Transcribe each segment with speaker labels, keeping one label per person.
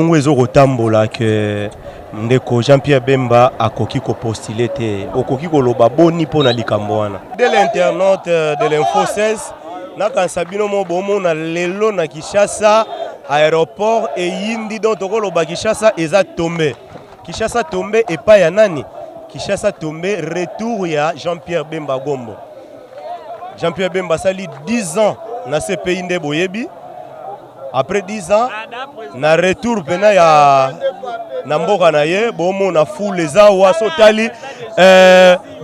Speaker 1: Nungunungu ezokotambola ke ndeko Jean-Pierre Bemba akoki kopostuler te. Okoki koloba boni mpo na likambo wana? De l'internaute de l'info 16, nakanisa bino mo bomona lelo na Kinshasa aéroport eyindi, donc tokoloba Kinshasa eza tombe. Kinshasa tombe epai ya nani? Kinshasa tombe retour ya Jean-Pierre Bemba Gombo. Jean-Pierre Bemba asali 10 ans na CPI nde boyebi. Après 10 ans na retour mpena ya na mboka na ye, bomona foule eza awa. So otali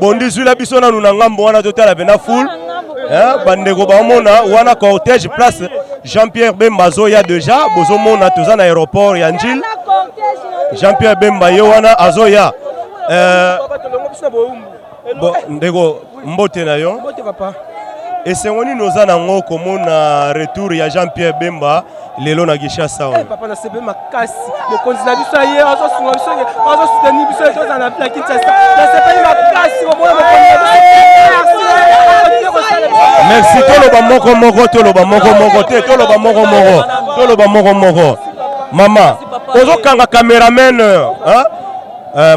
Speaker 1: bondi zwila biso nanu na ngambo wana, totala mpena foule. Bandeko baomona wana cortège, place Jean-Pierre Bemba azoya déjà. Bozomona toza na aéroport ya Njili. Jean-Pierre Bemba ye wana azoya. Bon, ndeko, mbote na yo.
Speaker 2: Mbote, papa.
Speaker 1: Esengo nini oza nango komona retour ya Jean-Pierre Bemba lelo na Kinshasa?
Speaker 2: Eh, papa, nasepeli makasi. Mokonzi na biso aye, azosunga biso, azosoutenir biso, tozala na Kinshasa. Nasepeli makasi komona mokonzi na biso.
Speaker 1: Merci. Toloba moko moko, toloba moko moko te, toloba moko moko, toloba moko moko. Mama, ozokanga cameraman, hein?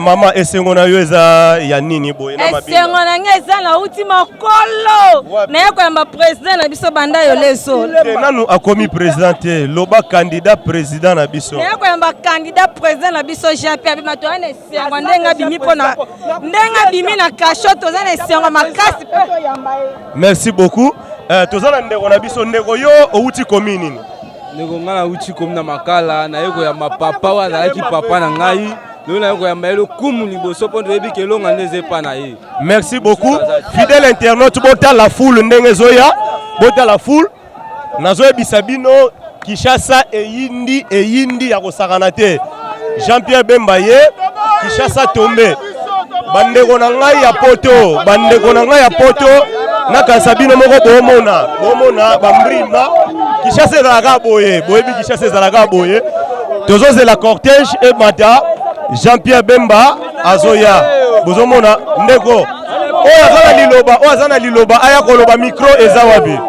Speaker 1: Mama, esengo na yo eza ya nini boye na mabina?
Speaker 3: Esengo na ngai eza nauti makolo, naye koyamba président na biso banda yo leso.
Speaker 1: Te, nanu akomi président te, loba candidat président na biso.
Speaker 3: Naye koyamba candidat président na biso Jean Pierre Bemba. Toza na esengo ndenge abimi, mpona ndenge abimi na kasho, toza na esengo makasi mpo toyamba ye.
Speaker 1: Merci beaucoup. Toza na ndeko na biso. Ndeko, yo outi komi nini?
Speaker 4: Ndeko, ngai nauti komi na Makala. Naye koyamba papa oyo azalaki papa na ngai. Lelo naye koyamba ye lokumu liboso mpo toyebi ke elonga nde eza epa na ye.
Speaker 1: Merci beaucoup, fidèle internaute. Botala foule ndenge ezoya, botala foule. Nazoyebisa bino, Kinshasa eyindi, eyindi ya kosakana te. Jean-Pierre Bemba ye, Kinshasa tombe. Bandeko na ngai ya poto, bandeko na ngai ya poto, nakanisa bino moko bomona, bomona bambrima. Kinshasa ezalaka boye, boyebi Kinshasa ezalaka boye. Tozozela cortège emata, Jean-Pierre Bemba azoya. Bozomona ndeko oyo aza na liloba, oyo aza na liloba aya koloba. Micro eza wapi?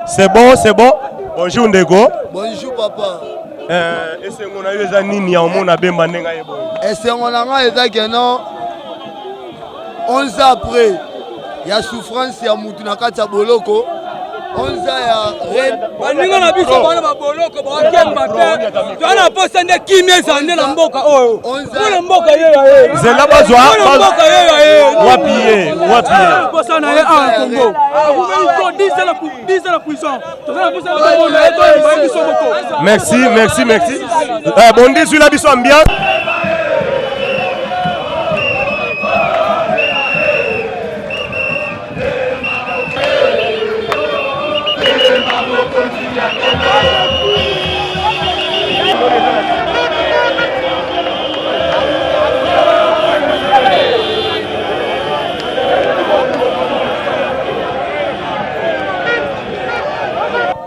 Speaker 1: C'est bon, c'est bon. Bonjour ndeko.
Speaker 5: Bonjour papa.
Speaker 1: Esengo na yo eza nini ya omona Bemba ndenge aye boye?
Speaker 5: Esengo na ngai eza keno 11 ans après ya souffrance ya mutu na kati ya boloko, 11 ans ya reine.
Speaker 2: Baninga na biso bana baboloko bakemba te. Toza na posa nde kimia ezala nde na mboka oyo, mpona mboka ye ya ye.
Speaker 1: Zela bazwa.
Speaker 2: Mpona mboka ye ya ye.
Speaker 1: Wapi ye, wapi ye?
Speaker 2: Posa na ye awa Congo akumeli to 10 ans na prison. Toza na posa tomona ye, toyeba ye biso moko.
Speaker 1: Merci, merci, merci. Bondi zwila biso ambiance.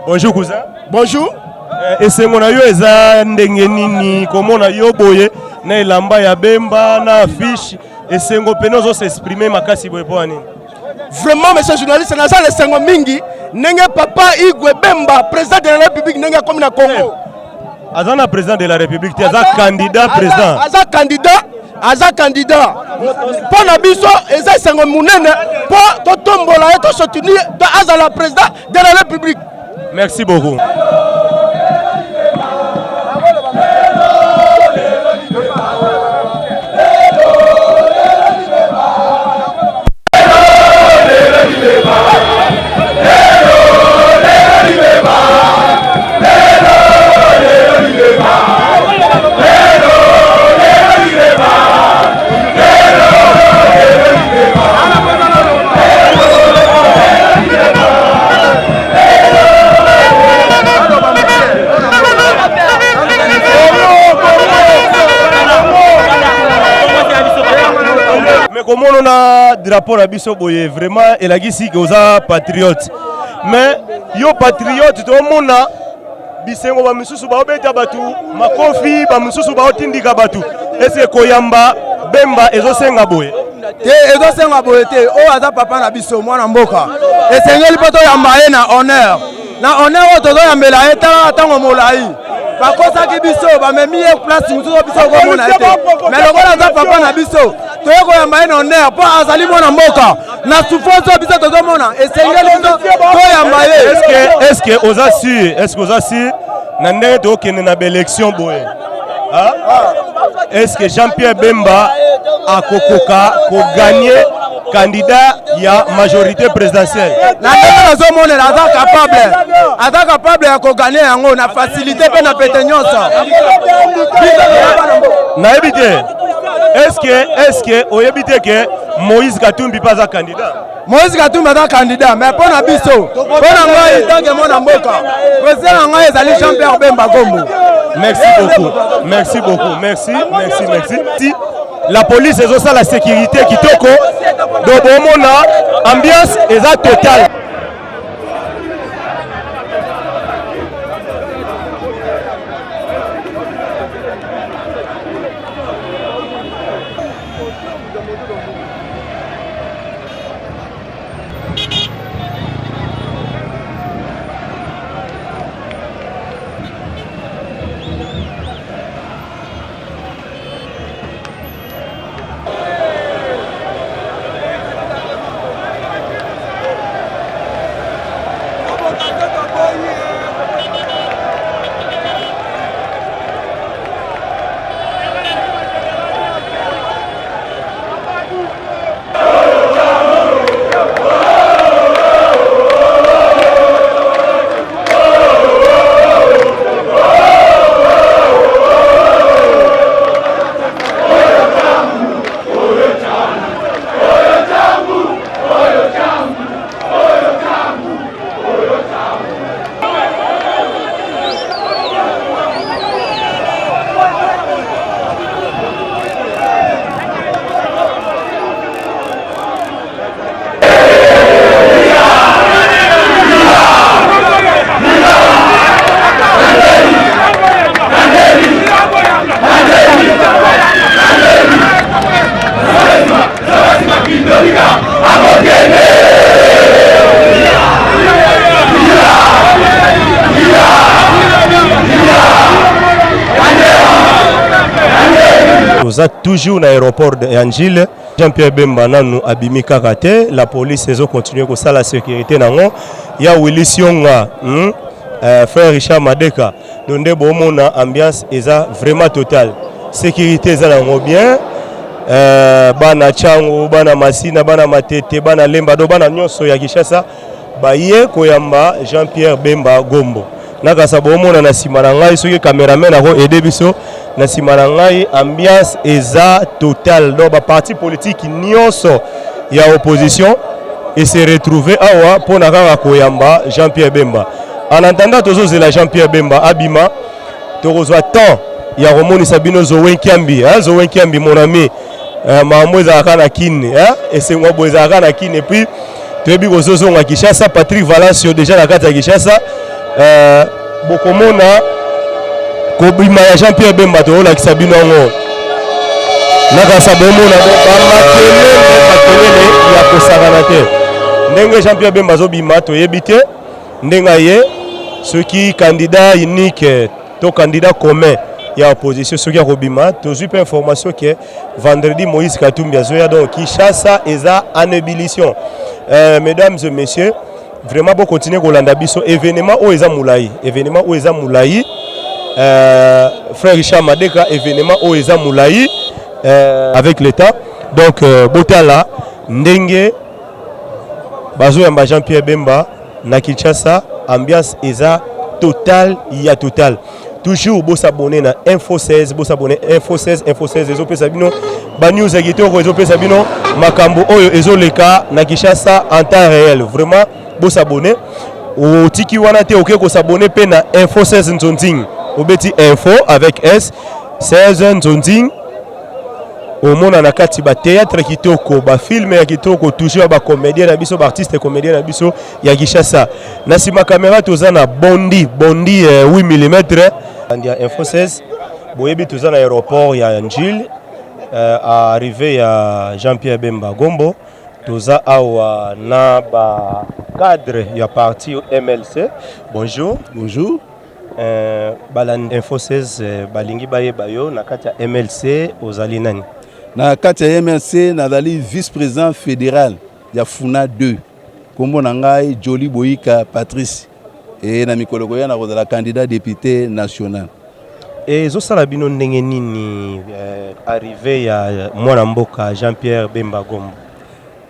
Speaker 1: Bonjour cousin.
Speaker 5: Bonjour.
Speaker 1: Esengo na yo eza ndenge nini komona yo boye na elamba ya Bemba na affiche? Esengo pene ozos'exprime makasi boye mpo ya nini?
Speaker 5: Vraiment, monsieur journaliste, naza na esengo mingi ndenge papa Igwe Bemba, président de la République, ndenge akomi na Congo.
Speaker 1: Aza na président de la République te, aza candidat président.
Speaker 5: Aza candidat, aza candidat. Mpo na biso eza esengo monene mpo totombola ye, tosoutenir, azala président de la République.
Speaker 1: Merci beaucoup. Mais komona na drapeau na biso boye, vraiment elakisi ke oza patriote. Mais yo patriote, tomona bisengo, bamisusu baobeta bato makofi, bamisusu baotindika bato. Ese koyamba Bemba ezosenga boye?
Speaker 5: Te, ezosenga boye te. Oyo aza papa na biso, mwana mboka. Esengeli mpo toyamba ye na honneur, na honneur oyo tozoyambela ye. Talaka ntango molai.
Speaker 2: Bakosaki biso, bamemi ye place mosusu, biso okomona ye te. Mais lokola aza papa na biso, toye koyamba ye na honneur mpo azali mwana mboka. Na souffrance oyo biso tozomona, esengeli biso toyamba ye.
Speaker 1: Est ce que oza sûr, est ce que oza sûr na ndenge tokende na baélection boye, est ce que Jean-Pierre Bemba akokoka kogagner candidat ya majorité présidentielle?
Speaker 2: Na ndenge nazomonela, aza capable, aza capable ya kogagner yango na facilité mpe na pete nyonso.
Speaker 1: Nayebi te, est ce que oyebi te ke Moïse Katumbi mpe aza candidat?
Speaker 2: Moïse Katumbi aza candidat, mais mpo na biso, mpo na ngai tant que mwana mboka, président na ngai ezali Jean Pierre Bemba Gombo.
Speaker 1: Merci beaucoup, merci beaucoup, merci, merci, merci. La police ezosala sécurité kitoko, donc bomona ambiance eza totale. Toza toujours na aéroport ya Njile. Jean-Pierre Bemba nanu abimi kaka te. La police ezocontinue kosala sécurité nango ya Willis Yonga, Frère Richard Madeka. Donc nde bomona ambiance eza vraiment totale, sécurité eza nango bien. Bana Tshangu, bana Masina, bana Matete, bana Lemba, do bana nyonso ya Kinshasa baye koyamba Jean-Pierre Bemba Gombo. Nakasa bomona na nsima na ngai, soki cameraman ako aider biso, na nsima na ngai ambiance eza totale. Donc baparti politique nyonso ya opposition ese retrouve awa mpona kaka koyamba Jean-Pierre Bemba. En attendant, tozozela Jean-Pierre Bemba abima, tokozwa temps ya komonisa bino Zowe Nkiambi, hein? Zowe Nkiambi, mon ami, makambo ezalaka na Kini, hein? Esengo boye ezalaka na Kini, et puis toyebi kozozonga Kinshasa. Patrick Valencio déjà na kati ya Kinshasa. Bokomona kobima ya Jean Pierre Bemba, tokolakisa bino yango. Nakasa bomona bamakelele, makelele ya kosakana te ndenge Jean Pierre Bemba azobima. Toyebi te ndenge aye, soki candidat unique to candidat commun ya opposition, soki akobima. Tozwi mpe information ke vendredi Moïse Katumbi azoya. Donc Kinshasa eza en ébullition. Mesdames et messieurs, vraiment bokontinue kolanda biso. Événement oyo eza molai, événement oyo eza molai. Frère Richard Madeka, événement oyo eza molai avec l'état. Donc botala ndenge bazoyamba Jean-Pierre Bemba na Kinshasa, ambiance eza total ya total. Toujours bosabone na Info 16, bosabone Info 16. Info 16 ezopesa bino banews ya kitoko, ezopesa bino makambo oyo ezoleka na Kinshasa en temps réel. Vraiment bosabone. Otiki wana te, okoki kosabone mpe na Info 16 Nzonzing. Obeti Info avec S 16 Nzonzing, omona na kati bathéâtre kitoko, bafilm ya kitoko, toujours ya bacomédien na biso, baartiste comédien na biso ya Kinshasa. Na nsima caméra toza na Bondi Bondi 8 mm ya Info 16. Boyebi, toza na aéroport ya Njili, arrivé ya Jean-Pierre Bemba Gombo. Toza awa na bacadre ya parti MLC. Bonjour.
Speaker 6: Bonjour.
Speaker 1: Balandi Info 16 balingi bayeba yo na kati ya MLC, ozali nani?
Speaker 6: Na kati ya MLC, nazali vice président fédéral ya FUNA 2. Nkombo na ngai Joli Boyika Patrice, e na mikolo koya nakozala candidat député national.
Speaker 1: Ezosala bino ndenge nini arrivée ya mwana mboka Jean-Pierre Bemba Gombo?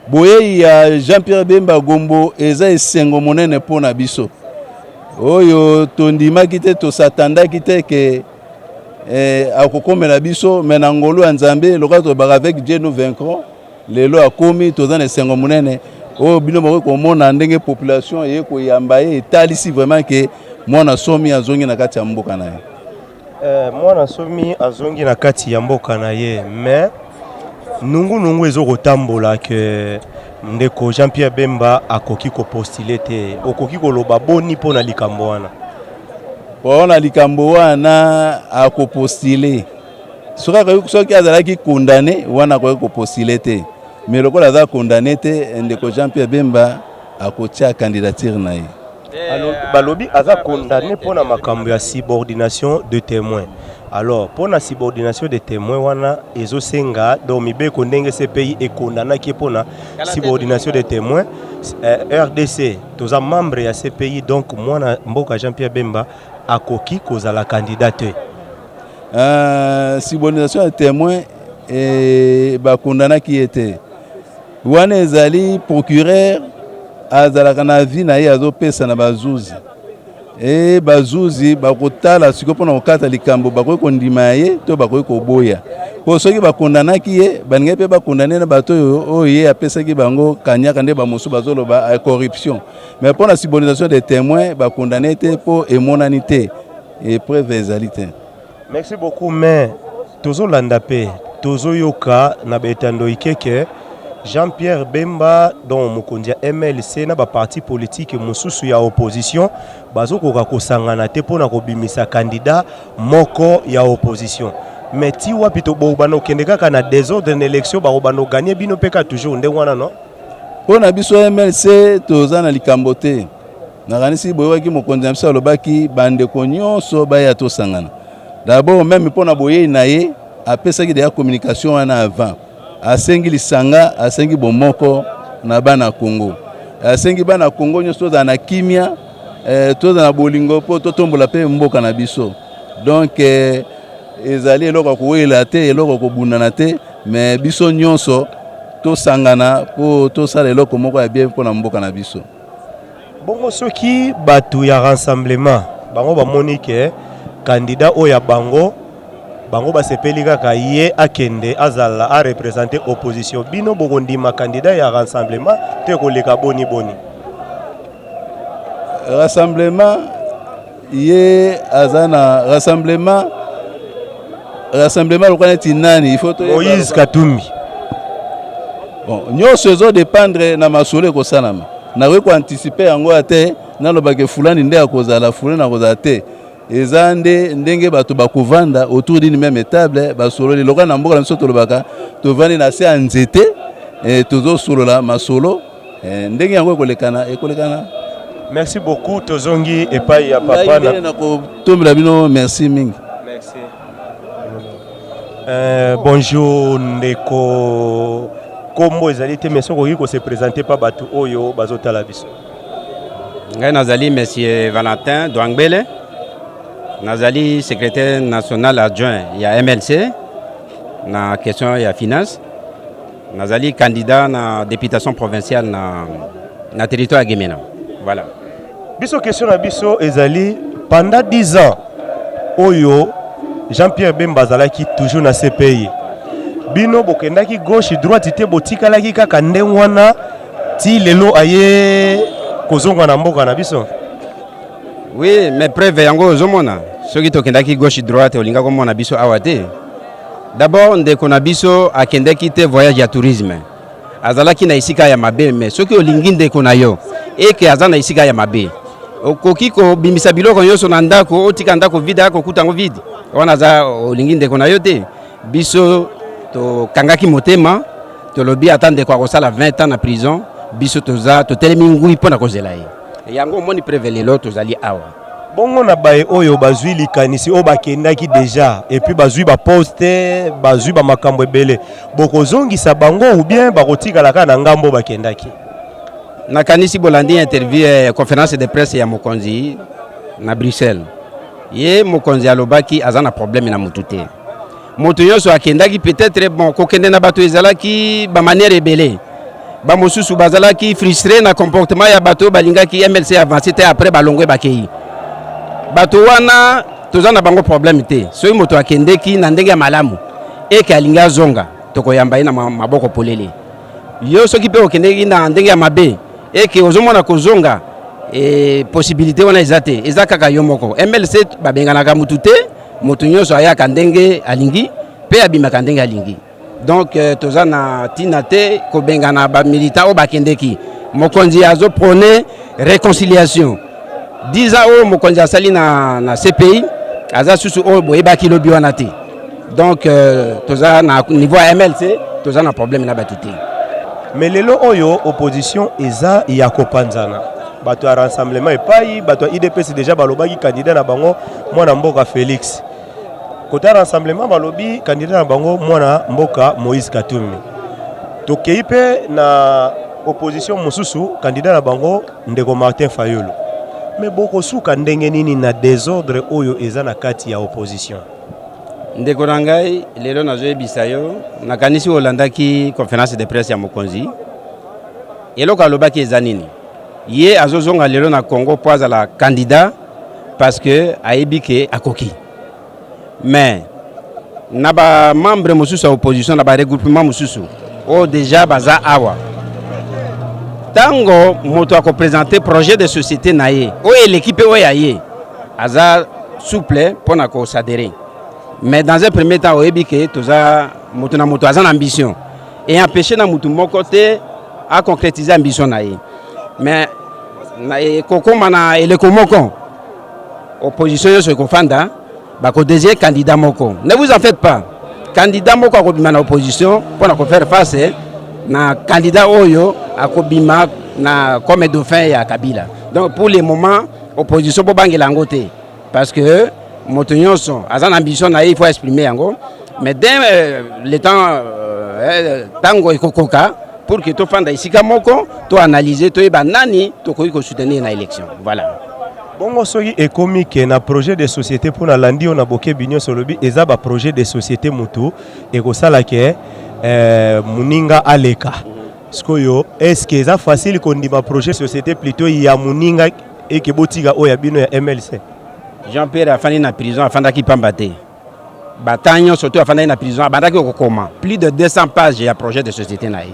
Speaker 6: Boyei ya Jean-Pierre Bemba Gombo eza esengo monene mpo na biso oyo tondimaki te, tosatandaki te ke akokomela biso. Me na ngolu ya Nzambe, lokola tolobaka, avec Dieu nous vaincrons, lelo akomi. Toza na esengo monene oyo bino bokoki komona ndenge population eye koyamba ye. Etalisi vraiment ke mwana somi azongi na kati ya mboka na ye.
Speaker 1: Mwana somi azongi na kati ya mboka na ye, mais nungunungu ezokotambola ke ndeko Jean-Pierre Bemba akoki kopostuler te. Okoki koloba boni mpo na likambo wana?
Speaker 6: Mpo na likambo wana, akopostuler. Soki azalaki condamné, wana akoki kopostuler te. Mais lokola aza condamné te, ndeko Jean Pierre Bemba akotia candidature na ye.
Speaker 1: Balobi aza condamné mpona makambo ya subordination de témoin. Alors, mpona subordination de témoin wana, ezosenga donc mibeko ndenge CPI ekondanaki mpona subordination de témoin. RDC toza membre ya CPI, donc mwana mboka Jean Pierre Bemba akoki kozala candidat te.
Speaker 6: Subordination ya témoin, bakondanaki ye te. Wana ezali procureur azalaka na avis na ye, azopesa na bazuzi, e bazuzi bakotala sikoyo mpona kokata likambo. Bakoki kondima ye to bakoki koboya, mpo soki bakondanaki ye, balingaki mpe bakondane na bato oyo oyo ye apesaki bango kanyaka, nde bamosusu bazoloba corruption. Mais mpo na subordination de témoin, bakondane te mpo emonani te, preuve ezali te.
Speaker 1: Merci beaucoup. Mais tozolanda mpe tozoyoka na baetando ikeke, Jean-Pierre Bemba, donc mokonzi ya MLC, na baparti politique mosusu ya opposition bazokoka kosangana te mpona kobimisa candidat moko ya opposition. Mais ti wapi tobobanda okende kaka na désordre na élection? Bakobanda ogagner bino mpe kaka toujours ndenge wana, non?
Speaker 6: Mpo na biso MLC, toza na likambo te. Nakanisi boyokaki mokonzi na biso alobaki bandeko nyonso baya tosangana. D'abord même mpo na boyei na ye, apesaki deya communication wana avant. Asengi lisanga, asengi bomoko na bana Congo, asengi bana Congo nyonso tozala na kimia, tozala na bolingo mpo totombola mpe mboka na biso. Donc ezali eloko ya kowela te, eloko ya kobundana te, mais biso nyonso tosangana mpo tosala eloko moko ya bien mpona mboka na biso.
Speaker 1: Bongo soki bato ya Rassemblement, bango bamoni ke candidat oyo ya bango, bango basepeli kaka ye akende azala areprésenter opposition, bino bokondima candidat ya Rassemblement to ekoleka boni boni?
Speaker 6: Rassemblement, ye aza na Rassemblement. Rassemblement lokola neti nani? Il faut
Speaker 1: Moïse Katumbi.
Speaker 6: Bon, nyonso ezodépendre na masolo ekosalama. Nakoki koanticiper yango ya te, nalobaka fulani nde akozala, fulani akozala te. Eza nde ndenge bato bakovanda autour d'une même table, basololi. Lokola na mboka na biso tolobaka, tovandi na se ya nzete, tozosolola masolo, ndenge yango ekolekana, ekolekana.
Speaker 1: Merci beaucoup. Tozongi epai ya papa.
Speaker 6: Na nakotombela bino merci mingi.
Speaker 1: Merci. Bonjour ndeko, kombo ezali te, mais soki okoki kose présenter pa bato oyo bazotala biso.
Speaker 7: Ngai nazali monsieur Valentin Dwangbele, nazali secrétaire national adjoint ya MLC na question ya finance. Nazali candidat na députation provinciale na territoire ya Gemena. Voilà.
Speaker 1: Biso question na biso ezali: pendant 10 ans oyo Jean-Pierre Bemba azalaki toujours na CPI, bino bokendaki gauche droite te, botikalaki kaka ndenge wana ti lelo aye kozonga na mboka na biso.
Speaker 7: Oui, mais preuve yango ozomona. Soki tokendaki gauche droite, olinga komona biso awa te. D'abord, ndeko na biso akendaki te voyage ya tourisme, azalaki na esika ya mabe. Mais soki olingi ndeko na yo eke aza na esika ya mabe, okoki kobimisa biloko nyonso na ndako, otika ndako vide, akokuta yango vide. Wana aza olingi ndeko na yo te. Biso tokangaki motema, tolobi ata ndeko akosala 20 ans na prison, biso toza totelemi ngwi mpo na kozela ye. Yango omoni preuve, lelo tozali awa.
Speaker 1: Bongo na baye oyo bazwi likanisi oyo bakendaki deja et puis bazwi baposte, bazwi bamakambo ebele, bokozongisa bango ou bien bakotikala kaka na ngambo bakendaki?
Speaker 7: Nakanisi bolandi interview, conférence de presse ya mokonzi na Bruxelles. Ye mokonzi alobaki aza na problème na motu te. Moto nyonso akendaki, peut-être bon, kokende na bato ezalaki bamanière ebele. Bamosusu bazalaki frustré na comportement ya bato oyo balingaki MLC avance te. Après balongwe, bakei. Bato wana toza na bango problème te. Soki moto akendeki na ndenge ya malamu eke alingi azonga, tokoyamba ye na maboko polele. Yo soki mpe okendeki na ndenge ya mabe eke ozomona kozonga, possibilité wana eza te, eza kaka yo moko. MLC babenganaka mutu te. Moto nyonso ayaka ndenge alingi mpe abimaka ndenge alingi. Donc toza na ntina te kobengana bamilitant oyo bakendeki. Mokonzi azoprôner réconciliation. 10 ans oyo mokonzi asali na CPI, aza susu oyo boyebaki lobi wana te. Donc toza na niveau ya MLC, toza na problème na bato te.
Speaker 1: Mais lelo oyo opposition eza ya kopanzana. Bato ya Rassemblement epai, bato ya UDPS déjà balobaki candidat na bango mwana mboka Félix. Kota Rassemblement balobi candidat na bango mwana mboka Moïse Katumbi. Tokei mpe na opposition mosusu, candidat na bango ndeko Martin Fayulu. Mais bokosuka ndenge nini na désordre oyo eza na kati ya opposition?
Speaker 7: Ndeko na ngai, lelo nazoyebisa yo, nakanisi olandaki conférence de presse ya mokonzi. Eloko alobaki eza nini? Ye azozonga lelo na Congo mpo azala candidat, parce que ayebi ke akoki. Mais na bamembre mosusu ya opposition, na baregroupement mosusu oyo déjà baza awa, ntango moto akoprésenter projet de société na ye oyo eleki mpe oyo ya ye, aza souple mpo na koadhérer. Mais dans un premier temps, oyebi ke toza moto na moto aza na ambition e empêche na motu moko te aconcrétiser ambition na ye. Mais ekokóma na eleko moko, opposition nyonso ekofanda, bakodésigner candidat moko. Ne vous en faites pas, candidat moko akobima na opposition mpona kofaire face na candidat oyo akobima na comme dauphin ya Kabila. Donc pour le moment, opposition bobangela yango te, parce que moto nyonso aza na ambition na ye, il faut exprimer yango. Mais dès le temps, ntango ekokoka pour que tofanda esika moko, toanalyse, toyeba nani tokoki kosoutenir na élection, voilà.
Speaker 1: Bongo soki ekomi ke na projet de société, mpo nalandi oyo na bokebi nyonso olobi, eza baprojet de société motu ekosala ke moninga aleka. Sikoyo, est-ce eza facile kondima projet société plutôt ya moninga eke botika oyo ya bino ya MLC?
Speaker 7: Jean Pierre afandi na prison, afandaki pamba te. Batan nyonso to afandaki na prison, abandaki kokoma plus de 200 pages ya projet de société na ye.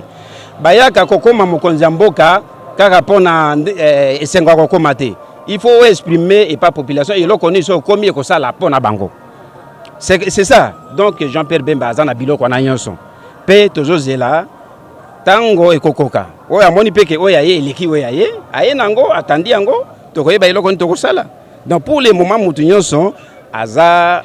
Speaker 7: Bayaka kokoma mokonzi ya mboka kaka mpona esengo ya kokoma te. Il faut exprimer epa population eloko nini so okomi ekosala mpo na bango. C'est ça. Donc Jean Pierre Bemba aza na biloko wana nyonso mpe tozozela ntango ekokoka. Oyo amoni mpe ke oyo aye eleki oyo aye, aye nango, atandi yango, tokoyeba eloko nini tokosala. Donc pour le moment, motu nyonso aza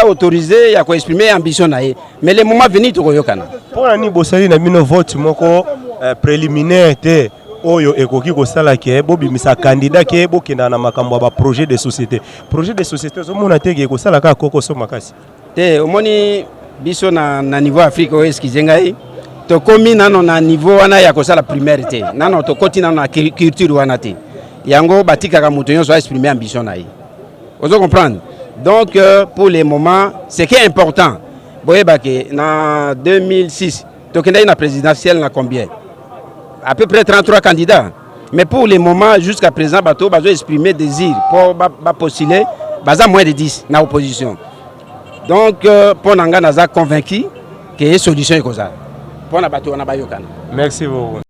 Speaker 7: autorisé ya koexprimer ambition na ye, mais le moment venu tokoyokana.
Speaker 1: Mpo na nini bosali na bino vote moko préliminaire te oyo ekoki kosala ke bobimisa candidat, ke bokendaka na makambo ya baprojet de société? Projet de société, ozomona te ke ekosala kaka kokoso makasi?
Speaker 7: Te, omoni biso na niveau Afrique oyo, excuse ngai, tokomi nano na niveau wana ya kosala primaire te. Nano tokoti nano na culture wana te. Yango batikaka moto nyonso aexprimer ambition na ye, ozo comprendre? Donc pour le moment, ce qui est important, boyeba ke na 2006 tokendaki na présidentielle na combien? À peu près 33 candidats. Mais pour le moment, jusqu'à présent, bato bazo exprimer désir mpo bapostuler baza moins de 10 na opposition. Donc mpo na ngai, naza convaincu ke solution ekozala mpo na bato wana bayokana.
Speaker 1: Merci beaucoup.